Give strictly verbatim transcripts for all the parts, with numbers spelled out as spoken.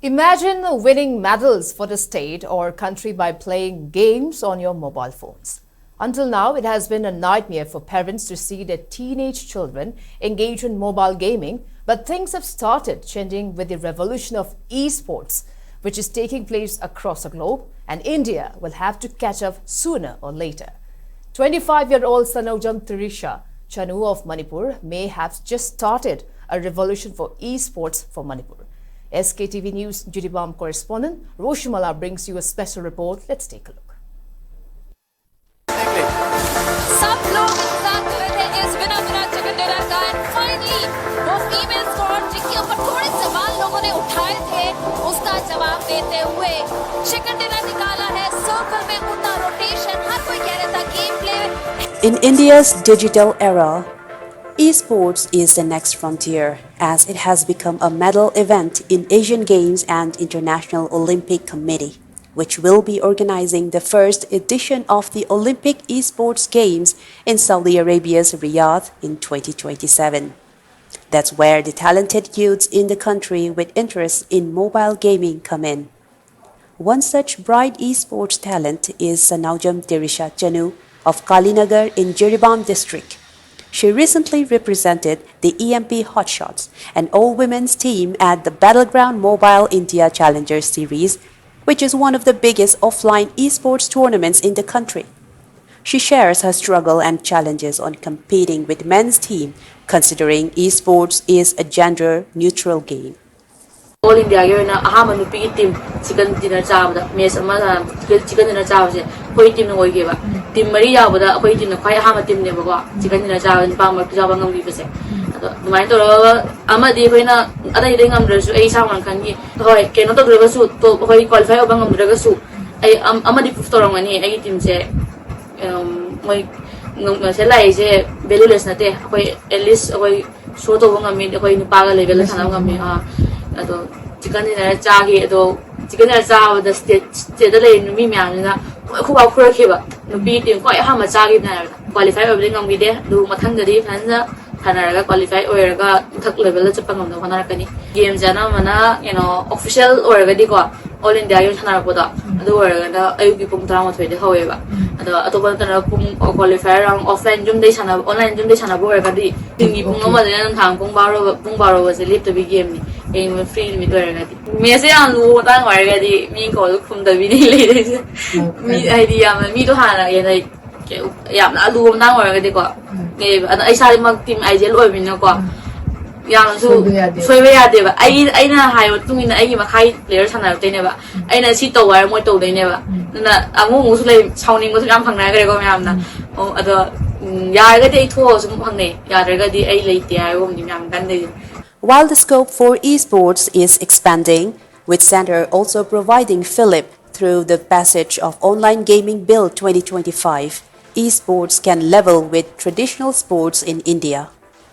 Imagine winning medals for the state or country by playing games on your mobile phones. Until now, it has been a nightmare for parents to see their teenage children engage in mobile gaming, but things have started changing with the revolution of esports, which is taking place across the globe, and India will have to catch up sooner or later. Twenty-five-year-old Sanojam Tirisha Chanu of Manipur may have just started a revolution for esports for Manipur. S K T V News Jiribam correspondent Roshimala brings you a special report. Let's take a look. सब लोग इंतजार कर रहे थे इस बिना बिना chicken dinner का, and finally वो फीमेल स्क्वाड जिनके ऊपर थोड़े सवाल लोगों ने उठाए थे, उसका जवाब देते हुए चिकन डिनर निकाला है। सर्कल में उतना रोटेशन, हर कोई कह रहा था game play In India's digital era, esports is the next frontier as it has become a medal event in Asian Games and International Olympic Committee, which will be organizing the first edition of the Olympic Esports Games in Saudi Arabia's Riyadh in twenty twenty-seven. That's where the talented youths in the country with interest in mobile gaming come in. One such bright esports talent is Sanaujam Tirisha Chanu of Kalinagar in Jiribam district. She recently represented the E M P Hotshots, an all-women's team at the Battleground Mobile India Challenger Series, which is one of the biggest offline esports tournaments in the country. She shares her struggle and challenges on competing with men's team, considering esports is a gender-neutral game. All ꯏꯟꯗꯤꯌꯥꯒꯤ ꯑꯣꯏꯅ ꯑꯍꯥꯟꯕ ꯅꯨꯄꯤꯒꯤ team chicken dinner ꯆꯥꯕꯗ match ꯑꯃ chicken dinner ꯆꯥꯕꯁꯦ ꯑꯩꯈꯣꯏ ꯇꯤꯝꯅ ꯑꯣꯏꯒꯦꯕ꯫ Team ꯃꯔꯤ ꯌꯥꯎꯕꯗ ꯑꯩꯈꯣꯏ ꯇꯤꯝꯅ ꯈ꯭ꯋꯥꯏ ꯑꯍꯥꯟꯕ ꯇꯤꯝꯅꯦꯕꯀꯣ ꯆꯤꯀꯟ ꯗꯤꯅꯔ ꯆꯥꯕ ꯅꯨꯄꯥ ꯃꯔꯛꯇ ꯌꯥꯎꯕ ꯉꯝꯈꯤꯕꯁꯦ꯫ ꯑꯗꯣ ꯑꯗꯨꯃꯥꯏꯅ ꯇꯧꯔꯒ ꯑꯃꯗꯤ ꯑꯩꯈꯣꯏꯅ ꯑꯇꯩ ꯑꯇꯩ ꯉꯝꯗ꯭ꯔꯁꯨ ꯑꯩ ꯏꯁꯥꯃꯛꯅ ꯈꯟꯈꯤ, ꯍꯣꯏ ꯀꯩꯅꯣ ꯇꯧꯗ꯭ꯔꯒꯁꯨ ꯇꯣꯞ ꯑꯩꯈꯣꯏ ꯀ꯭ꯋꯥꯂꯤꯐꯥꯏ ꯑꯣꯏꯕ ꯉꯝꯗ꯭ꯔꯒꯁꯨ ꯑꯩ ꯑꯃꯗꯤ ꯄ꯭ꯔꯨꯐ ꯇꯧꯔꯝꯒꯅꯤ ꯑꯩꯒꯤ ꯇꯤꯝꯁꯦ꯫ ꯃꯣꯏ ꯁꯦ ꯂꯥꯛꯏꯁꯦ ꯚꯦꯂꯨꯂꯦꯁ ꯅꯠꯇꯦ꯫ ꯑꯩꯈꯣꯏ ꯑꯦꯠꯂꯤꯁ ꯑꯩꯈꯣꯏ ꯁꯣ ꯇꯧꯕ ꯉꯝꯃꯤ, ꯑꯩꯈꯣꯏ ꯅꯨꯄꯥꯒ ꯂꯦꯚꯦꯜꯗ ꯁꯥꯟꯅꯕ ꯉꯝꯃꯤ꯫ ꯑꯥ ꯑꯗꯣ ꯆꯤꯀꯟ ꯗꯤꯅꯔ ꯆꯥꯈꯤ꯫ ꯑꯗꯣ ꯆꯤꯀꯟ ꯗꯤꯅꯔ ꯆꯥꯕꯗ ꯁ꯭ꯇꯦꯠ ꯁ꯭ꯇꯦꯠꯇ ꯂꯩꯔꯤꯕ ꯅꯨꯄꯤ ꯃꯌꯥꯝꯁꯤꯅ ꯂꯣꯏ ꯈꯨꯕꯥꯛ ꯈꯨꯔꯛꯈꯤꯕ꯫ ꯅꯨꯄꯤ ꯇꯤꯝ ꯈ꯭ꯋꯥꯏ ꯑꯍꯥꯟꯕ ꯆꯥꯈꯤꯕꯅꯦ ꯍꯥꯏꯕꯗ ꯀ꯭ꯋꯥꯂꯤꯐꯥꯏ ꯑꯣꯏꯕꯗꯤ ꯉꯝꯈꯤꯗꯦ꯫ ꯑꯗꯨ ꯃꯊꯪꯗꯗꯤ ꯐꯖꯅ ꯁꯥꯟꯅꯔꯒ ꯀ꯭ꯋꯥꯂꯤꯐꯥꯏ ꯑꯣꯏꯔꯒ ꯃꯊꯛ ꯂꯦꯚꯦꯜꯗ ꯆꯠꯄ ꯉꯝꯅꯕ ꯍꯣꯠꯅꯔꯛꯀꯅꯤ꯫ ꯒꯦꯝꯁꯦ ꯑꯅꯝꯕꯅ ꯀꯩꯅꯣ ꯑꯣꯐꯤꯁꯤꯌꯦꯜ ꯑꯣꯏꯔꯒꯗꯤꯀꯣ, ꯑꯣꯜ ꯏꯟꯗꯤꯌꯥꯒꯤ ꯑꯣꯏꯅ ꯁꯥꯟꯅꯔꯛꯄꯗꯣ, ꯑꯗꯨ ꯑꯣꯏꯔꯒꯅ ꯑꯌꯨꯛꯀꯤ ꯄꯨꯡ ꯇꯔꯥꯃꯥꯊꯣꯏꯗ ꯍꯧꯋꯦꯕ꯫ ꯑꯗꯣ ꯑꯇꯣꯞꯄ ꯅꯠꯇꯅ ꯄꯨꯡ ꯀ꯭ꯋꯥꯂꯤꯐꯥꯏꯌꯔ ꯔꯥꯎꯟ ꯑꯣꯐꯂꯥꯏꯟ ꯌꯨꯝꯗꯩ ꯁꯥꯟꯅꯕ, ꯑꯣꯟꯂꯥꯏꯟ ꯌꯨꯝꯗꯩ ꯁꯥꯟꯅꯕ ꯑꯣꯏꯔꯒꯗꯤ ꯅꯨꯡꯊꯤꯟꯒꯤ ꯄꯨꯡ ꯑꯃꯗꯩꯅ ꯅꯨꯡꯗꯥꯡ ꯄꯨꯡ ꯕꯥꯔꯣ, ꯄꯨꯡ ꯕꯥꯔꯣꯒꯁꯦ ꯂꯦꯞꯇꯕꯤ ꯒꯦꯝꯅꯤ꯫ ꯀꯩꯒꯨꯝꯕ ꯐ꯭ꯔꯤ ꯅꯨꯃꯤꯠ ꯑꯣꯏꯔꯒꯗꯤ꯫ ꯃꯦꯠꯁꯁꯦ ꯌꯥꯝ ꯂꯨꯕ ꯃꯇꯥꯡ ꯑꯣꯏꯔꯒꯗꯤ ꯃꯤ ꯀꯧꯔꯁꯨ ꯈꯨꯝꯗꯕꯤꯅꯦ ꯂꯩꯗꯣꯏꯁꯦ꯫ ꯃꯤ ꯍꯥꯏꯗꯤ ꯌꯥꯝꯅ ꯃꯤꯗꯣ ꯍꯥꯟꯅ ꯍꯦꯟꯅ ꯌꯥꯝꯅ ꯑꯂꯨꯕ ꯃꯇꯥꯡ ꯑꯣꯏꯔꯒꯗꯤꯀꯣ, ꯂꯩꯌꯦꯕ꯫ ꯑꯗꯣ ꯑꯩ ꯏꯁꯥꯃꯛ ꯇꯤꯝ ꯑꯥꯏꯖꯦꯜ ꯑꯣꯏꯕꯅꯤꯅꯀꯣ, ꯌꯥꯝꯅꯁꯨ ꯁꯣꯏꯕ ꯌꯥꯗꯦꯕ꯫ ꯁꯣꯏꯕ ꯌꯥꯗꯦꯕ꯫ ꯑꯩ, ꯑꯩꯅ ꯍꯥꯏꯕ ꯃꯇꯨꯡ ꯏꯟꯅ ꯑꯩꯒꯤ ꯃꯈꯥꯒꯤ ꯄ꯭ꯂꯦꯌꯔ ꯁꯥꯟꯅꯔꯛꯇꯣꯏꯅꯦꯕ꯫ ꯑꯩꯅ ꯁꯤ ꯇꯧ ꯍꯥꯏꯔ ꯃꯣꯏ ꯇꯧꯗꯣꯏꯅꯦꯕ꯫ ꯑꯗꯨꯅ ꯑꯃꯨꯛ ꯑꯃꯨꯛꯁꯨ ꯂꯩ, ꯁꯥꯎꯅꯤꯡꯕꯁꯨ ꯌꯥꯝ ꯐꯪꯅꯈ꯭ꯔꯦꯀꯣ ꯃꯌꯥꯝꯅ꯫ ꯑꯣ, ꯑꯗꯣ, ꯎꯝ, ꯌꯥꯔꯒꯗꯤ ꯑꯩ ꯊꯣꯛꯑꯁꯨ ꯑꯗꯨꯝ ꯐꯪꯅꯩ, ꯌꯥꯗ꯭ꯔꯒꯗꯤ ꯑꯩ ꯂꯩꯇꯦ ꯍꯥꯏꯕꯒꯨꯝꯕꯗꯤ ꯃꯌꯥꯝ ꯀꯟꯗꯣꯏꯁꯦ꯫ While the scope for esports is expanding, with Center also providing fillip through the passage of Online Gaming Bill twenty twenty-five, esports can level with traditional sports in India.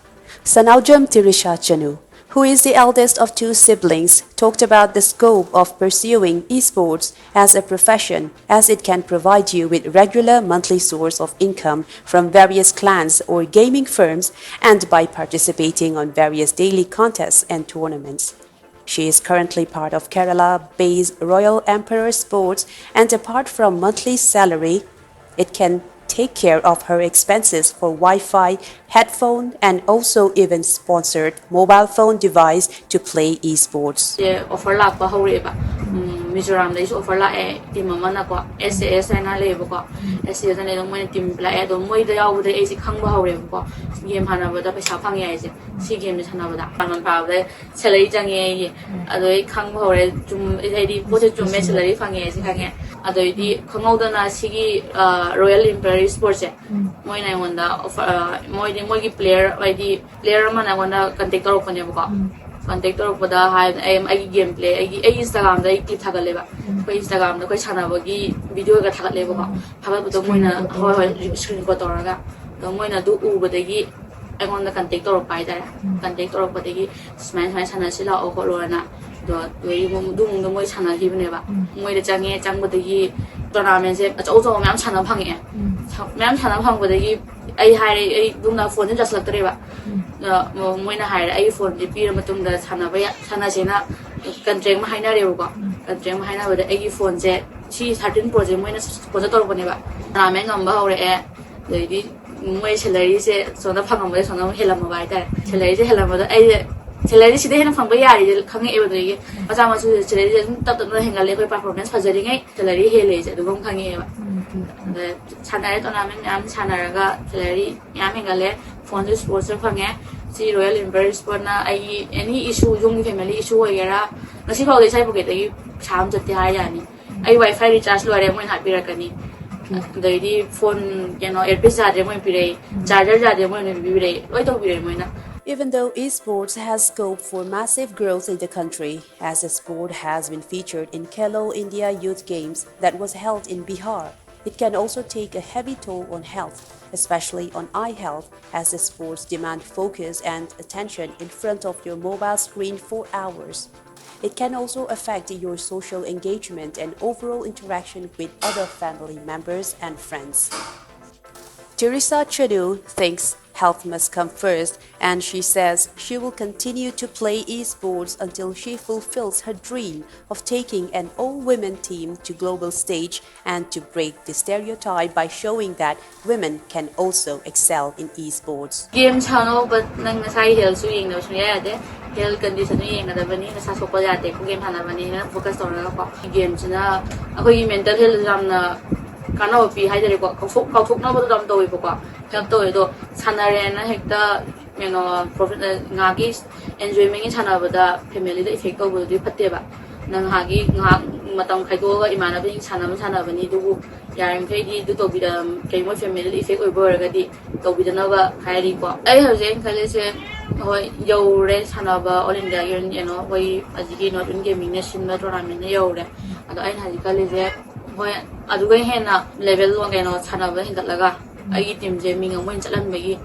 Sanaujam Tirisha Chanu, who is the eldest of two siblings, talked about the scope of pursuing esports as a profession, as it can provide you with regular monthly source of income from various clans or gaming firms and by participating on various daily contests and tournaments. She is currently part of Kerala-based Royal Emperor Sports, and apart from monthly salary, it can take care of her expenses for Wi-Fi, headphone, and also even sponsored mobile phone device to play esports. Offer ꯂꯥꯛꯄ ꯍꯧꯔꯛꯑꯦꯕ꯫ ꯎꯝ, ꯃꯤꯖꯣꯔꯥꯝꯗꯩꯁꯨ offer ꯂꯥꯛꯑꯦ꯫ Team ꯑꯃꯅꯀꯣ, S A S ꯍꯥꯏꯅ ꯂꯩꯌꯦꯕꯀꯣ꯫ ꯑꯦꯁ A S ꯍꯥꯏꯅ ꯑꯗꯨꯝ ꯃꯣꯏꯅ team ꯄꯤꯂꯛꯑꯦ꯫ ꯑꯗꯣ ꯃꯣꯏꯗ ꯌꯥꯎꯕꯗꯩ ꯑꯩꯁꯦ ꯈꯪꯕ ꯍꯧꯔꯦꯕꯀꯣ, ꯒꯦꯝ ꯁꯥꯟꯅꯕꯗ ꯄꯩꯁꯥ ꯐꯪꯉꯦ ꯍꯥꯏꯁꯦ꯫ ꯁꯤ ꯒꯦꯝꯁꯦ ꯁꯥꯟꯅꯕꯗ ꯃꯄꯥꯟ ꯊꯥꯕꯗ ꯁꯦꯂꯔꯤ ꯆꯪꯉꯦ ꯑꯩꯒꯤ꯫ ꯑꯗꯣ ꯑꯩ ꯈꯪꯕ ꯍꯧꯔꯦ, ꯆꯨꯝ, ꯍꯥꯏꯗꯤ ꯄꯣꯠꯁꯦ ꯆꯨꯝꯃꯦ, ꯁꯦꯂꯔꯤ ꯐꯪꯉꯦ ꯍꯥꯏꯁꯦ ꯈꯪꯉꯦ꯫ ꯑꯗꯩꯗꯤ ꯈꯪꯍꯧꯗꯅ ꯁꯤꯒꯤ, ꯑ, ꯔꯣꯌꯦꯜ ꯏꯝꯄꯦꯔꯔ ꯏꯁꯄꯣꯔꯠꯁꯦ, ꯃꯣꯏꯅ ꯑꯩꯉꯣꯟꯗ ꯑꯣꯐꯔ, ꯑ, ꯃꯣꯏꯗꯤ ꯃꯣꯏꯒꯤ ꯄ꯭ꯂꯦꯌꯔ, ꯍꯥꯏꯗꯤ ꯄ꯭ꯂꯦꯌꯔ ꯑꯃꯅ ꯑꯩꯉꯣꯟꯗ ꯀꯟꯇꯦꯛ ꯇꯧꯔꯛꯄꯅꯦꯕꯀꯣ꯫ ꯀꯟꯇꯦꯛ ꯇꯧꯔꯛꯄꯗ ꯍꯥꯏ, ꯑꯩ, ꯑꯩꯒꯤ ꯒꯦꯝ ꯄ꯭ꯂꯦ, ꯑꯩꯒꯤ, ꯑꯩꯒꯤ ꯏꯟꯁꯇꯥꯒ꯭ꯔꯥꯝꯗ ꯑꯩ ꯀ꯭ꯂꯤꯞ ꯊꯥꯒꯠꯂꯦꯕ꯫ ꯑꯩꯈꯣꯏ ꯏꯟꯁꯇꯥꯒ꯭ꯔꯥꯝꯗ ꯑꯩꯈꯣꯏ ꯁꯥꯟꯅꯕꯒꯤ ꯚꯤꯗꯤꯑꯣꯒ ꯊꯥꯒꯠꯂꯦꯕꯀꯣ꯫ ꯊꯥꯒꯠꯄꯗꯣ ꯃꯣꯏꯅ, ꯍꯣꯏ, ꯍꯣꯏ, ꯁ꯭ꯀ꯭ꯔꯤꯟ ꯔꯦꯀꯣꯔꯗ ꯇꯧꯔꯒ꯫ ꯑꯗꯣ ꯃꯣꯏꯅ ꯑꯗꯨ ꯎꯕꯗꯒꯤ ꯑꯩꯉꯣꯟꯗ ꯀꯟꯇꯦꯛ ꯇꯧꯔꯛꯄ ꯍꯥꯏꯇꯥꯔꯦ꯫ ꯀꯟꯇꯦꯛ ꯇꯧꯔꯛꯄꯗꯒꯤ ꯁꯨꯃꯥꯏꯅ, ꯁꯨꯃꯥꯏꯅ ꯁꯥꯟꯅꯁꯤ ꯂꯥꯛꯑꯣ ꯈꯣꯠꯂꯣꯅ꯫ ꯑꯗꯣ ꯑꯗꯨꯗꯒꯤ ꯑꯗꯨꯝ, ꯑꯗꯨꯝ ꯃꯣꯏ ꯁꯥꯟꯅꯈꯤꯕꯅꯦꯕ꯫ ꯃꯣꯏꯗ ꯆꯪꯉꯦ, ꯆꯪꯕꯗꯒꯤ ꯇꯣꯔꯅꯥꯃꯦꯟꯁꯦ ꯑꯆꯧ ꯑꯆꯧꯕ ꯃꯌꯥꯝ ꯁꯥꯟꯅꯕ ꯐꯪꯉꯛꯑꯦ꯫ ꯁ-, ꯃꯌꯥꯝ ꯁꯥꯟꯅꯕ ꯐꯪꯕꯗꯒꯤ ꯑꯩ ꯍꯥꯏꯔꯦ, ꯑꯩ ꯑꯗꯨꯝꯅ ꯐꯣꯟꯁꯦ ꯆꯠꯁꯤꯜꯂꯛꯇ꯭ꯔꯦꯕ꯫ ꯑꯗ ꯃꯣꯏꯅ ꯍꯥꯏꯔꯦ, ꯑꯩꯒꯤ ꯐꯣꯟꯁꯦ ꯄꯤꯔ ꯃꯇꯨꯡꯗ ꯁꯥꯟꯅꯕ ꯌꯥ- ꯁꯥꯟꯅꯁꯦꯅ ꯀꯟꯇ꯭ꯔꯦꯛ ꯑꯃ ꯍꯥꯏꯅꯔꯦꯕꯀꯣ꯫ ꯀꯟꯇ꯭ꯔꯦꯛ ꯑꯃ ꯍꯥꯏꯅꯕꯗ ꯑꯩꯒꯤ ꯐꯣꯟꯁꯦ, ꯁꯤ ꯊꯥꯔꯇꯤꯟ ꯄ꯭ꯔꯣꯁꯦ ꯃꯣꯏꯅ ꯁ꯭ꯄꯣꯟꯁꯔ ꯇꯧꯔꯛꯄꯅꯦꯕ꯫ ꯇꯣꯔꯅꯥꯃꯦꯟ ꯉꯝꯕ ꯍꯧꯔꯛꯑꯦ꯫ ꯑꯗꯩꯗꯤ ꯃꯣꯏ ꯁꯦꯂꯔꯤꯁꯦ ꯁꯣꯝꯗ ꯐꯪꯉꯝꯕꯗ ꯁꯣꯝꯗ ꯑꯃꯨꯛ ꯍꯦꯜꯂꯝꯃꯕ ꯍꯥꯏꯇꯥꯔꯦ꯫ ꯁꯦꯂꯔꯤꯁꯦ ꯍꯦꯜꯂꯝꯕꯗꯣ ꯑꯩꯁꯦ, ꯁꯦꯂꯔꯤ ꯁꯤꯗ ꯍꯦꯟꯅ ꯐꯪꯕ ꯌꯥꯔꯤꯁꯦ ꯈꯪꯉꯛꯑꯦꯕ꯫ ꯑꯗꯒꯤ ꯃꯆꯥ ꯃꯁꯨ ꯁꯦꯂꯔꯤꯁꯦ ꯑꯗꯨꯝ ꯇꯞ ꯇꯞꯅ ꯍꯦꯟꯒꯠꯂꯦ, ꯑꯩꯈꯣꯏ ꯄꯔꯐꯣꯔꯃꯦꯟꯁ ꯐꯖꯔꯤꯉꯩ ꯁꯦꯂꯔꯤ ꯍꯦꯜꯂꯦꯁꯦ ꯑꯗꯨꯒ ꯑꯃꯨꯛ ꯈꯪꯉꯛꯑꯦꯕ꯫ ꯑꯗ ꯁꯥꯟꯅꯔꯦ, ꯇꯣꯔꯅꯥꯃꯦꯟ ꯃꯌꯥꯝ ꯁꯥꯟꯅꯔꯒ ꯁꯦꯂꯔꯤ ꯃꯌꯥꯝ ꯍꯦꯟꯒꯠꯂꯦ꯫ ꯐꯣꯟꯁꯨ ꯁ꯭ꯄꯣꯟꯁꯔ ꯐꯪꯉꯦ꯫ ꯁꯤ ꯔꯣꯌꯦꯜ ꯏꯝꯄꯔꯤꯌꯔ ꯁ꯭ꯄꯣꯔꯠꯅ ꯑꯩꯒꯤ ꯑꯦꯅꯤ ꯏꯁꯨ, ꯌꯨꯝꯒꯤ ꯐꯦꯃꯤꯂꯤ ꯏꯁꯨ ꯑꯣꯏꯒꯦꯔꯥ, ꯉꯁꯤ ꯐꯥꯎꯗ ꯏꯁꯥ ꯄꯣꯀꯦꯠꯇꯒꯤ ꯄꯩꯁꯥ ꯑꯃ ꯆꯠꯇꯦ ꯍꯥꯏ ꯌꯥꯅꯤ꯫ ꯑꯩ ꯋꯥꯏꯐꯥꯏ ꯔꯤꯆꯥꯔꯖ ꯂꯣꯏꯔꯦ, ꯃꯣꯏꯅ ꯍꯥꯞꯄꯤꯔꯛꯀꯅꯤ꯫ ꯑꯗꯩꯗꯤ ꯐꯣꯟ, ꯀꯩꯅꯣ, ꯏꯌꯔꯄꯤꯁ ꯌꯥꯗ꯭ꯔꯦ, ꯃꯣꯏꯅ ꯄꯤꯔꯛꯏ꯫ ꯆꯥꯔꯖꯔ ꯌꯥꯗ꯭ꯔꯦ, ꯃꯣꯏꯅ ꯄꯤꯕꯤꯔꯛꯏ꯫ ꯂꯣꯏ ꯇꯧꯕꯤꯔꯛꯏ ꯃꯣꯏꯅ꯫ Even though esports has scope for massive growth in the country, as the sport has been featured in Khelo India Youth Games that was held in Bihar, it can also take a heavy toll on health, especially on eye health, as the sports demand focus and attention in front of your mobile screen for hours. It can also affect your social engagement and overall interaction with other family members and friends. Teresa Chadu thinks health must come first, and she says she will continue to play esports until she fulfills her dream of taking an all-women team to global stage and to break the stereotype by showing that women can also excel in esports. Game ꯁꯥꯟꯅꯧ, but ꯅꯪ ꯅꯁꯥꯒꯤ healthꯁꯨ ꯌꯦꯡꯗꯕ ꯁꯨꯡꯌꯥ ꯌꯥꯗꯦ꯫ Health conditionꯁꯨ ꯌꯦꯡꯒꯗꯕꯅꯤ꯫ ꯅꯁꯥ ꯁꯣꯛꯄ ꯌꯥꯗꯦꯀꯣ, game ꯁꯥꯟꯅꯕꯅꯤꯅ focus ꯇꯧꯔꯒꯀꯣ꯫ Gameꯁꯤꯅ ꯑꯩꯈꯣꯏꯒꯤ mental health ꯌꯥꯝꯅ ꯀꯥꯟꯅꯕ ꯄꯤ ꯍꯥꯏꯇꯥꯔꯦꯀꯣ꯫ ꯀꯥꯎꯊꯣꯛ ꯀꯥꯎꯊꯣꯛꯅꯕꯗꯣ ꯌꯥꯝ ꯇꯧꯋꯦꯕꯀꯣ꯫ Help ꯇꯧꯋꯦ꯫ ꯑꯗꯣ ꯁꯥꯟꯅꯔꯦꯅ ꯍꯦꯛꯇ, ꯀꯩꯅꯣ, profit, ꯉꯥꯏꯍꯥꯛꯀꯤ enjoymentꯀꯤ ꯁꯥꯟꯅꯕꯗ familyꯗ effect ꯇꯧꯕꯗꯨꯗꯤ ꯐꯠꯇꯦꯕ꯫ ꯅꯪ ꯉꯥꯏꯍꯥꯛꯀꯤ, ꯉꯥꯏꯍꯥꯛ ꯃꯇꯝ ꯈꯥꯏꯗꯣꯛꯑꯒ ꯏꯃꯥꯟꯅꯕꯁꯤꯡ ꯁꯥꯟꯅꯕ ꯁꯥꯟꯅꯕꯅꯤ, ꯑꯗꯨꯕꯨ ꯌꯥꯔꯤꯃꯈꯩꯗꯤ ꯑꯗꯨ ꯇꯧꯕꯤꯗ, ꯀꯩꯒꯨꯝꯕ familyꯗ effect ꯑꯣꯏꯕ ꯑꯣꯏꯔꯒꯗꯤ ꯇꯧꯕꯤꯗꯅꯕ ꯍꯥꯏꯔꯤꯀꯣ꯫ ꯑꯩ ꯍꯧꯖꯤꯛ ꯑꯩꯅ ꯈꯜꯂꯤꯁꯦ, ꯍꯣꯏ, ꯌꯧꯔꯦ ꯁꯥꯟꯅꯕ, all Indiaꯒꯤ ꯑꯣꯏꯅ, ꯀꯩꯅꯣ, ꯑꯩꯈꯣꯏ ꯍꯧꯖꯤꯛꯀꯤ North Indian Gamingꯅ ꯁꯤꯟꯕ tournamentꯅ ꯌꯧꯔꯦ꯫ ꯑꯗꯣ ꯑꯩꯅ ꯍꯧꯖꯤꯛ ꯈꯜꯂꯤꯁꯦ, ꯍꯣꯏ, ꯑꯗꯨꯒ ꯍꯦꯟꯅ level, ꯀꯩꯅꯣ, ꯁꯥꯟꯅꯕ ꯍꯦꯟꯒꯠꯂꯒ ꯑꯩꯒꯤ teamꯁꯦ ꯃꯤꯡ ꯑꯃ ꯑꯣꯏꯅ ꯆꯠꯍꯟꯕꯒꯤ,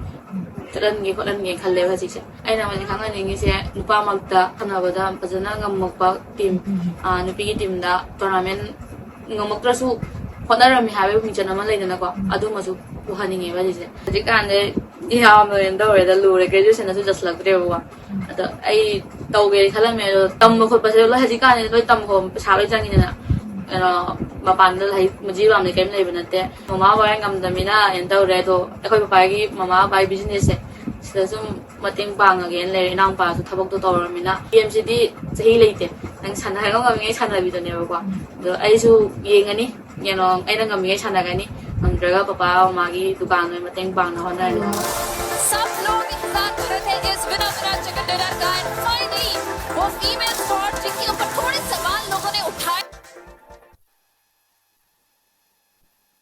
ꯆꯠꯍꯟꯒꯦ ꯈꯣꯠꯍꯟꯒꯦ ꯈꯜꯂꯦꯕ ꯍꯧꯖꯤꯛꯁꯦ꯫ ꯑꯩꯅ ꯍꯧꯖꯤꯛ ꯈꯪꯍꯟꯅꯤꯡꯉꯤꯁꯦ, ꯅꯨꯄꯥꯃꯛꯇ ꯁꯥꯟꯅꯕꯗ ꯐꯖꯅ ꯉꯝꯃꯛꯄ team, ꯑꯥ, ꯅꯨꯄꯤꯒꯤ teamꯗ tournament ꯉꯝꯃꯛꯇ꯭ꯔꯁꯨ ꯍꯣꯠꯅꯔꯝꯃꯤ ꯍꯥꯏꯕꯒꯤ ꯃꯤꯡꯆꯠ ꯑꯃ ꯂꯩꯗꯅꯀꯣ, ꯑꯗꯨꯃꯁꯨ ꯎꯍꯟꯅꯤꯡꯉꯦꯕ ꯁꯤꯁꯦ꯫ ꯍꯧꯖꯤꯛꯀꯥꯟꯗꯤ ꯌꯥꯝꯅ ꯀꯩꯅꯣ ꯇꯧꯔꯦꯗ, ꯂꯨꯔꯦ, graduation ꯁꯨ ꯆꯠꯁꯤꯜꯂꯛꯇ꯭ꯔꯦꯕꯀꯣ꯫ ꯑꯗꯣ ꯑꯩ ꯇꯧꯒꯦ ꯈꯜꯂꯝꯃꯦ, ꯑꯗꯣ ꯇꯝꯕ ꯈꯣꯠꯄꯁꯦ ꯂꯣꯏ ꯍꯧꯖꯤꯛꯀꯥꯟꯗꯤ ꯂꯣꯏ ꯇꯝꯕ ꯈꯣꯠꯄ ꯄꯩꯁꯥ ꯂꯣꯏ ꯆꯪꯉꯤꯗꯅ꯫ ꯀꯩꯅꯣ, ꯃꯄꯥꯟꯗ ꯂꯩ ꯃꯖꯤ ꯂꯥꯝꯅ ꯀꯔꯤꯝ ꯂꯩꯕ ꯅꯠꯇꯦ꯫ ꯃꯃꯥ ꯕꯕꯥ ꯉꯝꯗꯕꯅꯤꯅ ꯀꯩꯅꯣ ꯇꯧꯔꯦ꯫ ꯑꯗꯣ ꯑꯩꯈꯣꯏ ꯄꯄꯥꯒꯤ ꯃꯃꯥ ꯕꯕꯥꯒꯤ business ꯁꯦ ꯁꯤꯗ ꯁꯨꯝ ꯃꯇꯦꯡ ꯄꯥꯡꯉꯒꯦꯅ ꯂꯩꯔꯦ꯫ ꯏꯅꯥꯎꯄꯥꯁꯨ ꯊꯕꯛꯇꯣ ꯇꯧꯔꯃꯤꯅ꯫ Game ꯁꯤꯗꯤ ꯆꯍꯤ ꯂꯩꯇꯦ, ꯅꯪ ꯁꯥꯟꯅꯕ ꯉꯝꯃꯤꯉꯩ ꯁꯥꯟꯅꯕꯤꯗꯨꯅꯦꯕꯀꯣ꯫ ꯑꯗꯣ ꯑꯩꯁꯨ ꯌꯦꯡꯉꯅꯤ, ꯀꯩꯅꯣ, ꯑꯩꯅ ꯉꯝꯃꯤꯉꯩ ꯁꯥꯟꯅꯒꯅꯤ, ꯉꯝꯗ꯭ꯔꯒ ꯄꯄꯥ ꯃꯃꯥꯒꯤ ꯗꯨꯀꯥꯟ ꯑꯣꯏꯅ ꯃꯇꯦꯡ ꯄꯥꯡꯅꯕ ꯍꯣꯠꯅꯔꯅꯤ꯫ सब लोग इंतजार कर रहे थे इस विनर विराट चिकन डिनर का, and finally वो फीमेल स्पॉट जिनके ऊपर